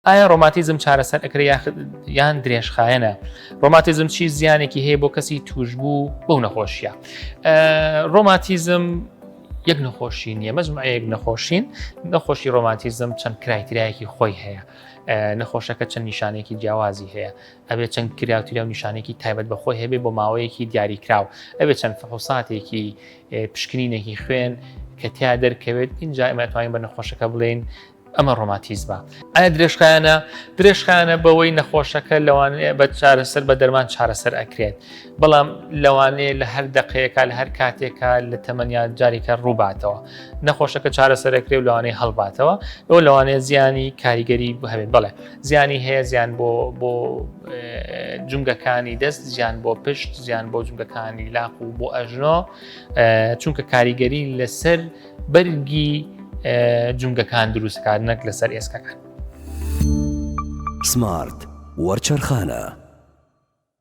ئایا ڕۆماتیزم چارەسەر ئەکرێ یان درێژخایەنە؟ ڕۆماتیزم چی زیانێکی هەیە بۆ کەسی توشبوو بەو نەخۆشیە؟ ڕۆماتیزم یەک نەخۆشی نییە مەجموعەیەک نەخۆشین نەخۆشی ڕۆماتیزم چەند criteria یەکی خۆی هەیە نەخۆشەکە چەند نیشانێکی جیاوازی هەیە ئەبێ چەند criteria و نیشانێکی تایبەت بە خۆی هەبێ بۆ ماوەیەکی دیاریکراو ئەبێ چەند فحوساتێکی پشکنینێکی خوێن کە تیا دەرکەوێت اینجا ئێمە توانین بە نەخۆشەکە بڵێین ئەمە ڕۆماتیزمە. ئایا درێژخایەنە؟ درێژخایەنە بەوەی نەخۆشەکە لەوانەیە بە چارەسەر بە دەرمان چارەسەر ئەکرێت بەڵام لەوانەیە لە هەر دەقەیەکە لە هەر کاتێکە لە تەمەنیا جارێکە ڕووباتەوە نەخۆشەکە چارەسەرەکرێ و لەوانەیە هەڵباتەوە ئەو لەوانەیە زیانی کاریگەری هەبێت بڵێ زیانی هەیە زیان بۆ بۆ جومگەکانی دەست زیان بۆ پشت زیان بۆ جومگەکانی لاق و بۆ ئەژنۆ چونکە کاریگەری لەسەر بەرگی جومگەکان دروستکات نەک لەسەر ئێسکەکان. سمارت وەرچەرخانە.